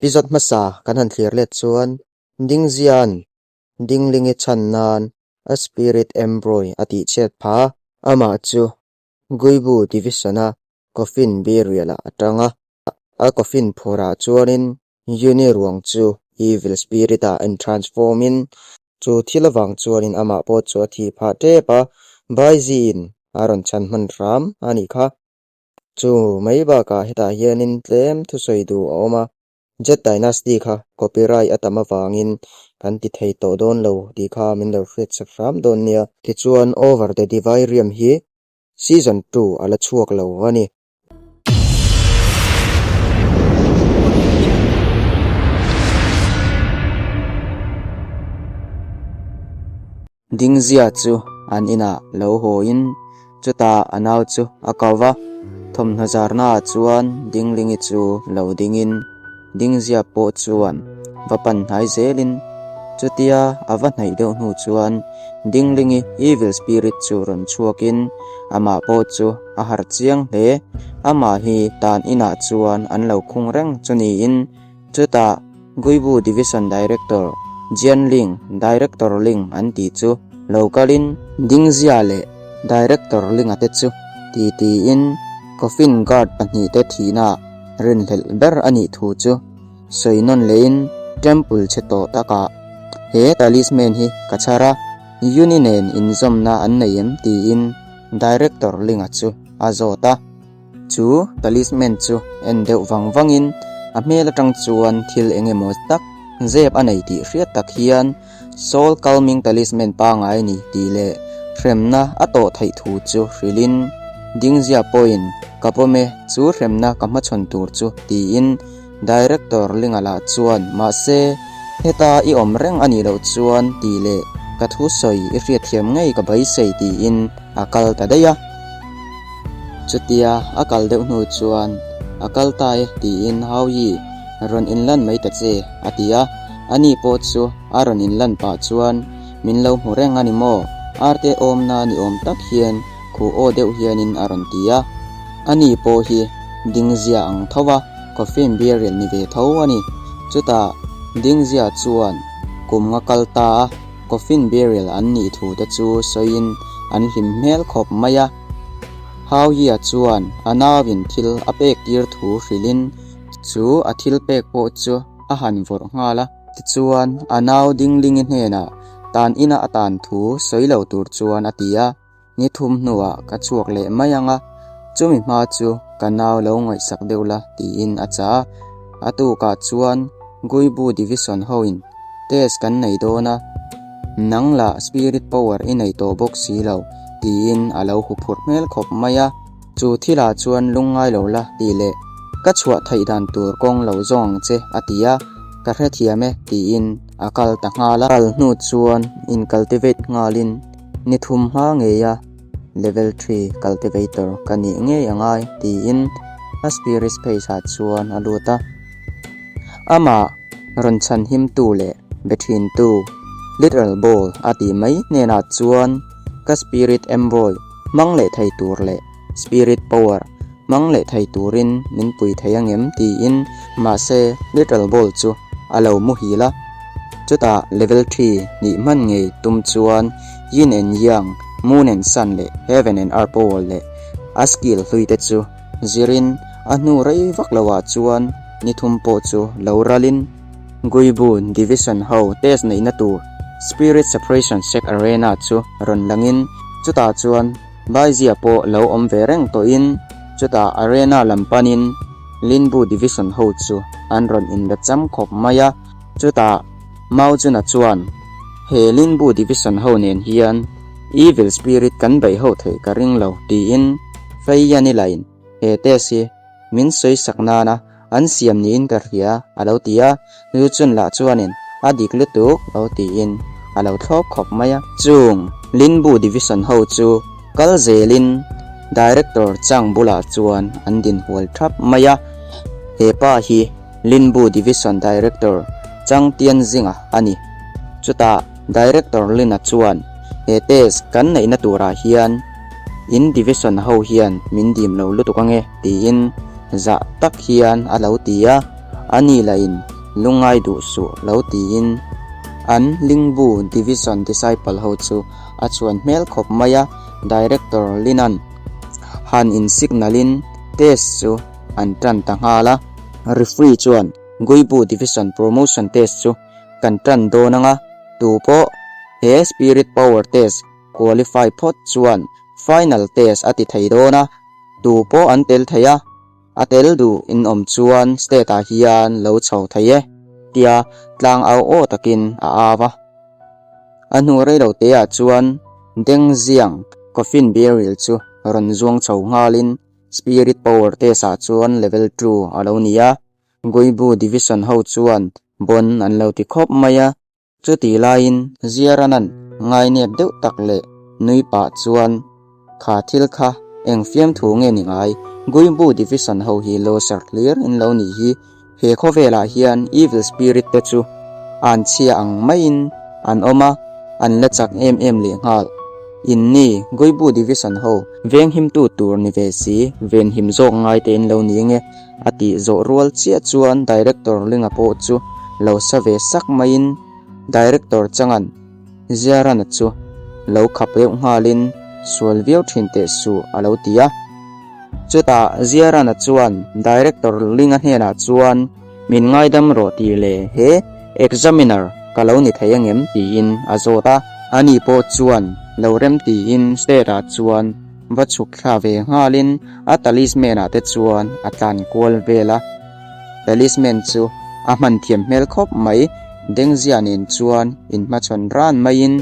Episode hmasa kan han thlir let chuan Dingzia'n Dinglingi chhan nan a spirit embroy a tihchhiat phah a, amah chu Guibu Division-a coffin burial-ah a tang a, a coffin phurah chuanin Yuni ruang chu evil spirit-ah in transform-in chu thil avang chuanin amah pawh chu a thih phah tep a, Baiziin a rawn chhan hman hram a nih kha. Chu mai bakah hetah hianin tlem thusawi duh a awm a, Jet Dynasty kha copyright a tam avangin kan ti thei tawh dawn lo tih kha min lo hriatsak hram dawn nia. Tichuan Over the Divirium hi season 2 a la chhuak lo a ni. Dingzia chu an inah lo hawiin chutah a nau chu a kau va, thawmhnaw zarnaah chuan Dinglingi chu lo dingin Dingzia pawh chuan va pan hnai zelin chutia a va hnaih deuh hnu chuan Dinglingi evil spirit chu rawn chhuakin amah pawh chu a harh chiang hle. Amah hi tan inah chuan an lo khung reng chu niin Chutah Guibu Division Director Jian Ling, Director Ling an tih chu lo kalin Dingzia leh Director Ling-a te chu ti tiin Coffin Guard pahnihte thihna rinhlelh ber a nih thu chu sawi nawn lehin Temple chhe tawh takah he talisman hi ka chhar a, Yuni nen inzawmna an nei em tiin Director Ling-a chu a zawt a. Chu talisman chu en deuh vang vangin a hmel atang chuan thil eng emaw tak zep a nei tih hriat tak hian Soul Calming Talisman pangai a ni tih leh hremna a tawh theih thu chu hrilhin Dingzia pawhin ka pawm e chu hremna ka hmachhawn tur chu tiin Director Linga lah chuan mahse heta i awm reng a nih loh chuan tih leh ka thusawi i hriatthiam ngei ka beisei tiin a kal ta daih a. Chutia a kal deuh hnu chuan a kal ta e tiin Hauyi rawn inlan mai ta che a ti a, ani pawh chu a rawn inlan pah chuan min lo hmu reng a ni maw? Arte awmna ni awm tak hian khuh aw deuh hianin a rawn ti a, ani pawh hi Dingzia ang tho a, coffin burial ni ve tho a ni. Chutah Dingzia chuan kum nga kal ta a. Coffin burial an nih thu te chu sawiin an hlim hmel khawp mai a. Hauhia chuan a nauin thil a pek tir thu hrilhin chu a thil pek pawh chu a han vawrh nghal a. Tichuan a nau Dinglingi hnenah tan ina a tan thu sawi lo tur chuan a ti a. Ni thum hnuah ka chhuak leh mai ang a, chumi hma chu ka nau lo ngaihsak deuh la tiin a chah a. A tukah chuan Guibu Division hoin test kan nei dawn a, nang lah spirit power i nei tawh bawk si lo tiin a lo huphurh hmel khawp mai a. Chu thilah chuan lungngai lo la tih leh ka chhuah theih dan tur kawng lo zawng ang che a ti a, ka hrethiam e tiin a kal ta nghal a. Kal hnu chuan in cultivate nghalin Ni thum hma ngeia level three cultivator ka nih ngei a ngai tiin a spirit space ah chuan a lut a. Amah rawn chhan himtu leh be thintu literal ball a tih mai hnenah chuan ka spirit embrawl hmang leh thei tur leh spirit power hmang leh thei turin min pui thei angem tiin mahse literal ball chu a lo muhil a. Chutah level three nih hman ngei tum chuan Yin and Yang, Moon and Sun leh Heaven and Earth power leh a skill hlui te chu zirin a hnu rei vak lo ah chuan ni thum pawh chu lo ralin Guibun Division ho test neihna tur Spirit Separation Sect Arena chu rawn langin chutah chuan Baizia pawh lo awm ve reng tawhin chutah Arena lam panin Linbu Division ho chu an rawn inbe cham khawp mai a. Chutah Mao Jun-a chuan, He Linbu Division ho nen hian Evil Spirit kan beih ho theih ka ring lo, tiin Fei Yan-i lain he test hi min sawi sak nana an siam niin ka hria, a lo ti a. Lu Chun lah chuanin, A dik lutuk, lo tiin a lo thlawp khawp mai a. Chung Linbu Division ho chu kal zelin Director Chang bulah chuan an dinhual thap mai a. He pa hi Linbu Division Director Chang Tianzinga a ni. Chutah Director Lin-a chuan, He test kan neihna turah hian in division ho hian min dim lo lutuk ange tiin zah tak hian a lo ti a. Ani lahin lungngai duh suh lo tiin an Lingbu Division disciple ho chu a chhuan hmel khawp mai a, Director Lin-a'n han in signal in test chu an tan ta nghal a. Referee chuan Guibu Division promotion test chu kan tan dawn anga tu pawh he Spirit Power test qualify phawt chuan final test a ti thei dawn a, tu pawh an tel thei a. A tel duh in awm chuan state ah hian lo chho thei e, tia tlang au aw takin a au a. A hnu rei lo te ah chuan Deng Ziang coffin burial chu rawn zuang chho nghalin Spirit Power test ah chuan level two a lo ni a, Guibu Division ho chuan bon an lo ti khawp mai a. Chutih laiin Ziaranan ngainep deuh tak leh nui pah chuan, Kha thil kha eng fiamthu nge ni ngai? Guimbu Division ho hi loser hlir in lo nih hi. He khawvelah hian evil spirit te chu an chhia ang maiin an awm a, an la chak em em lehnghal. In ni, Guibu Division ho venghimtu tur ni ve si, venhim zawk ngai te in lo ni nge? A tih zawh rual chiah chuan Director Linga pawh chu lo sa ve sak maiin Director Changan Ziarana chu lo khap deuh nghalin sual viau thin teh suh a lo ti a. Chutah Ziarana chuan Director Linga hnenah chuan min ngaidam rawh tih leh he Examiner ka lo ni thei angem tiin a zawt a. Ani pawh chuan lo rem tiin state ah chuan Va chhuk thla ve nghalin a talisman ah te chuan a tlan kual vel a. Talisman chu a hman thiam hmel khawp mai, Dengzia nen chuan inhmachhawn ran maiin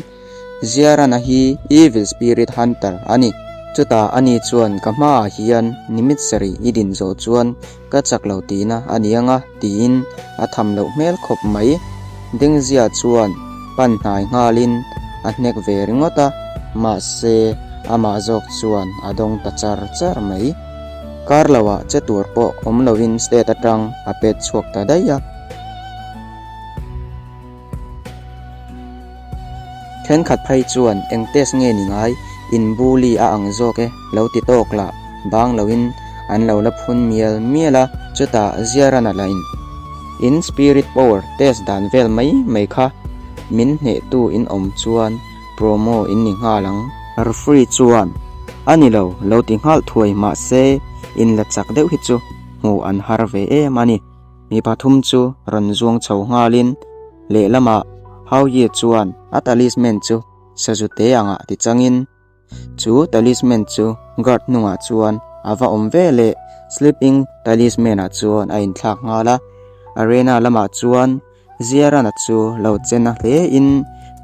Ziarana hi Evil Spirit Hunter a ni. Chutah ani chuan ka hmaah hian nimit sarih i din zawh chuan ka chak lo tihna a ni anga tiin a tham loh hmel khawp mai. Dengzia chuan pan hnai nghalin a hnek ve ringawt a, mahse amah zawk chuan a dawng ta char char mai. Kar loah che tur pawh awm loin state atang a pet chhuak ta daih a. Thenkhat phei chuan eng test nge ni ngai, in bully a ang zawk e lo ti tawk lah bang loin an lo la phun mial mial a, chutah Ziarana lahin in spirit power test dan vel mai mai kha min hnehtu in awm chuan promo in ni nghal ang. Referee chuan a ni lo lo ti nghal thuai mahse in la chak deuh hi chu hmuh an har ve em a ni. Mi pathum chu rawn zuang chho nghalin lehlamah Hao Ye chuan a talisman chu sazute angah ti changin chu talisman chu guard hnungah chuan a va awm ve leh sleeping talisman ah chuan a inthlak nghal a. Arena lamah chuan Ziarana chu lo chen a hle in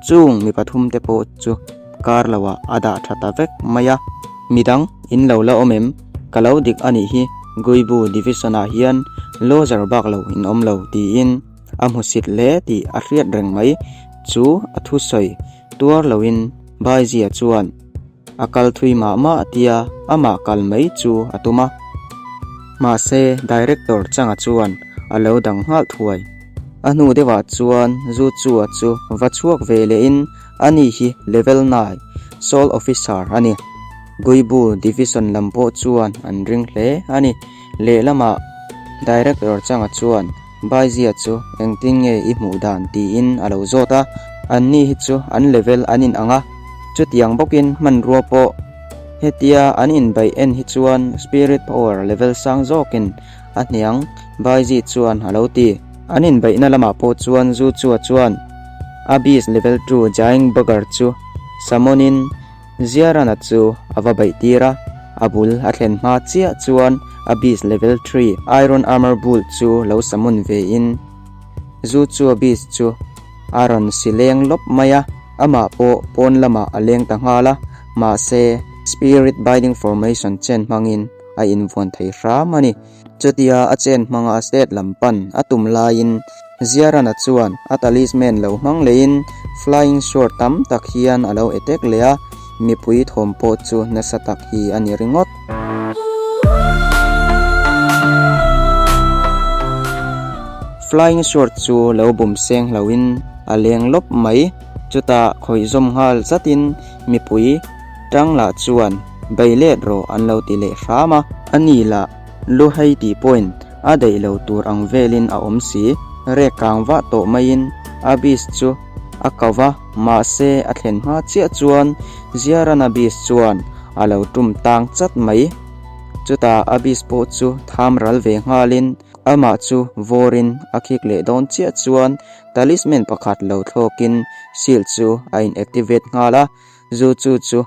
chung mi pathum te pawh chu kar lo ah a dah tha ta vek mai a. Midang in lo la awm em? Ka lo dik a nih hi Guibu Division ah hian loser bak lo in awm lo tiin a hmusit hle tih a hriat reng mai chu a thusawi tuar lo in Baizia chuan A kal thui mah mah tia amah kal mai chu a tum a. Mahse, Director Changa chuan a lo dang nghal thuai. A hnu deuhah chuan Zu Chua chu va chhuak ve lehin ani hi Level nine Soul Officer a ni. Guibu Division lam pawh chuan an ring hle a ni. Lehlamah Director Changa chuan Baizia chu engtin nge i hmuh dan tiin a lo zawt a, anni hi chu an level an in ang a, chutiang bawkin hmanrua pawh hetia an inbaih en hi chuan spirit power level sang zawkin a hniang Baizia chuan a lo ti. An inbaihna lamah pawh chuan Zu Chua chuan a beast level two Giant Bugger chu summon-in Ziarana chu a va baih tir a, a bul a thlen hma chiah chuan a beast level three Iron Armor Bull chu lo summon ve in zu chu a beast chu a rawn si leng lawp mai a, amah pawh pawn lamah a leng ta nghal a, mahse Spirit Binding Formation chen hmangin a invuan thei hram a ni. Chutia a chen hmanga state lam pan a tum laiin Ziarana chuan a talisman lo hmang leiin flying sword tam tak hian a lo attack leh a, mipui thawm pawh chu nasa tak hi a ni ringawt. Flying sword chu lo bum seng hloin a leng lawp mai, chutah khawih zawm nghal zatin mipui tang lah chuan bei let rawh an lo ti leh hram a, ani lah Luhei tih pawhin. a daih lo tur ang velin a awm si. Rek kang vah tawh maiin a beast chu a ko va, mahse a thlen hma chiah chuan Ziarana beast chuan a lo tum tang chat mai. Chutah a beast pawh chu tham ral ve nghalin amah chu vawrin a khik leh dawn chiah chuan talisman pakhat lo thlawkin shield chu a in activate nghal a, zu chu chu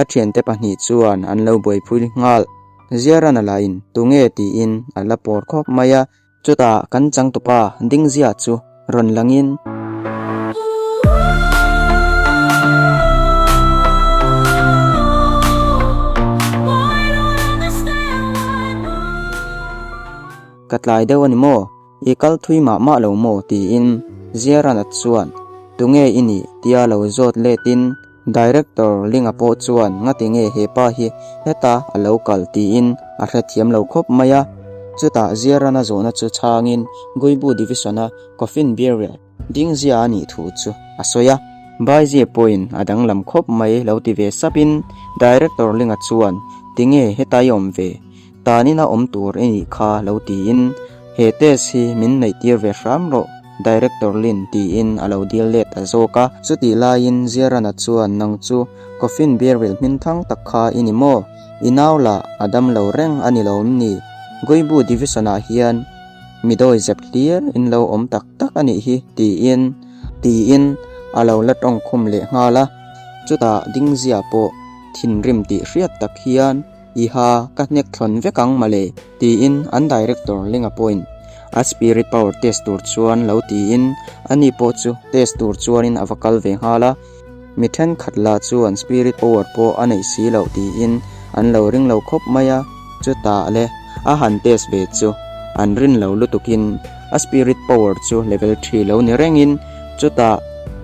a thiante pahnih chuan an lo buaipui nghal. Ziarana lahin tunge tiin a la pawr khawp mai a. Chutah kan changtupa Dingzia chu rawn langin. Ka tlai deuh a ni maw? I kal thui mah mah lo maw? tiin Ziarana chuan Tunge i nih? tia lo zawt letin Director Linga pawh chuan ngati nge he pa hi heta a lo kal tiin a hrethiam lo khawp mai a. Chutah Ziarana zawhna chu chhangin Guibu Division-a Coffin Burial dingzia a nih thu chu a sawi a. Baizia pawhin a danglam khawp mai lo ti ve sapin Director Linga chuan tinge heta i awm ve? Tanina awm tur i nih kha lo tiin he test hi min neihtir ve hram rawh Director Lin tiin a lo dil let ta zawk a. Chutih laiin Ziarana chuan nang chu Coffin Beryl hminthang tak kha i ni maw? I nau lah a dam lo reng a ni lo em ni? Guibu Division ah hian mi dawi zep hlir in lo awm tak tak a nih hi tiin tiin a lo la tawng khum leh nghal a. Chutah Dingzia pawh thinrim tih hriat tak hian I ha, ka hnek thlawn vek ang male, tiin an director Linga pawhin a spirit power test tur chuan lo tiin ani pawh chu test tur chuanin a va kal ve nghal a. Mi thenkhat lah chuan spirit power pawh a neih si loh tiin an lo ring lo khawp mai a, chutah le a han test ve chu an rin lo lutukin a spirit power chu level thi lo ni rengin chutah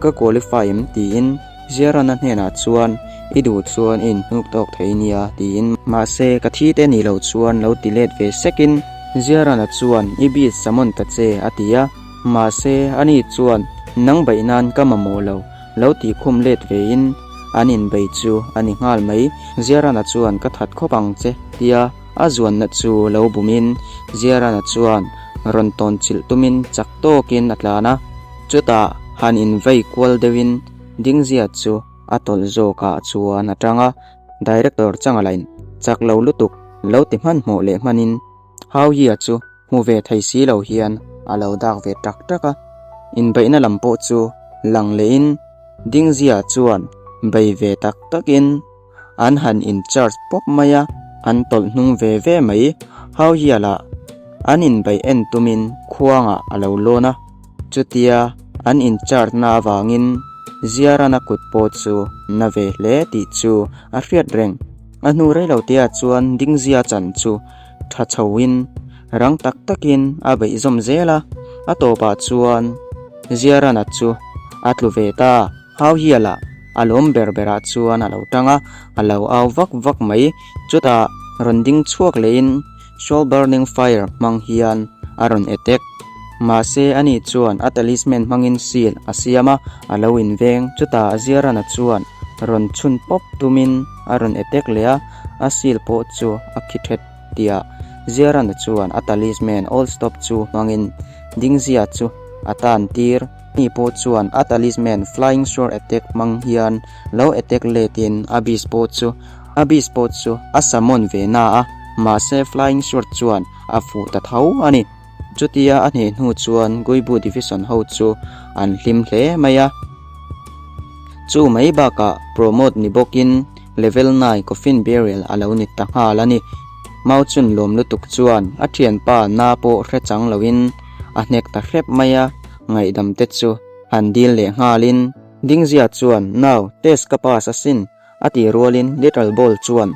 ka qualify em tiin Ziarana hnenah chuan, I duh chuan i inhnuk tawk thei nia, tiin. Mahse, ka thi te nih loh chuan lo ti let ve sekin Ziarana chuan, I beat summon ta che, a ti a. Mahse, ani chuan, Nang beih nan ka mamawh lo, lo tih khum let vein an inbei chu a ni nghal mai. Ziarana chuan, Ka that khawp ang che, tia a zuanna chu lo bumin Ziarana chuan rawn tawn chilh tumin chak tawkin a tlan a. Chutah han invei kual deuhin Dingzia chu a tawlh zawkah chuan a tang a, Director Changalain chak lo lutuk lo ti hmanhmawh leh hmanin Hauhia chu hmu ve thei si lo hian a lo dak ve tak tak a. Inbeihna lam pawh chu lang lehin Dingzia chuan bei ve tak takin An han in charge pawp mai a, an tawlh hnung ve ve mai. Hauhial ah an inbeih en tumin khuangah a lo lawn a, chutia an in charge na avangin Ziarana kut pawh chu na ve hle tih chu a hriat reng. A hnu reilo te ah chuan Dingzia chan chu tha chhoin rang tak takin a beih zawm zel a, a tawpah chuan Ziarana chu a tlu ve ta. Hauhial ah a lawm ber berah chuan a lo tang a, a lo au vak vak mai. Chutah rawn ding chhuak lehin Soul Burning Fire hmang hian a rawn attack. Mahse ani chuan a talisman hmangin seal a siam a, a lo inveng. Chutah Ziarana chuan rawn chhun pawp tumin a rawn attack leh a, a seal pawh chu a khi thet tihah Ziarana chuan a talisman All Stop chu hmangin Dingzia chu a tan tir. Ni pawh chuan a talisman Flying Sword Attack hmang hian lo attack letin a beast pawh chu a beast pawh chu a summon ve na a, mahse Flying Sword chuan a fuh ta tho a ni. Chutia a hneh hnu chuan Guibu Division ho chu an hlim hle mai a. Chu mai bakah promote ni bawkin level nine Coffin Burial a lo ni ta nghal a ni. Mau chun lawm lutuk chuan a thianpa na pawh hre chang loin a hnek ta hrep mai a. Ngaihdam te chu han dil leh nghalin Dingzia chuan Nau, test ka pass asin a tih rualin Little Ball chuan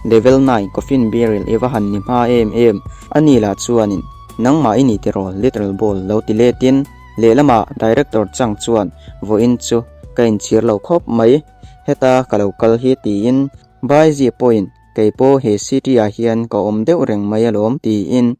Level nine Coffin Beryl i va han ni hma em em a ni lah chuanin Nangmah i ni tiraw Little Ball lo ti letin lehlamah Director Chang chuan Vawiin chu ka inchhir lo khawp mai heta ka lo kal hi tiin Baizia pawhin Kei pawh he city ah hian ka awm deuh reng mai alawm tiin.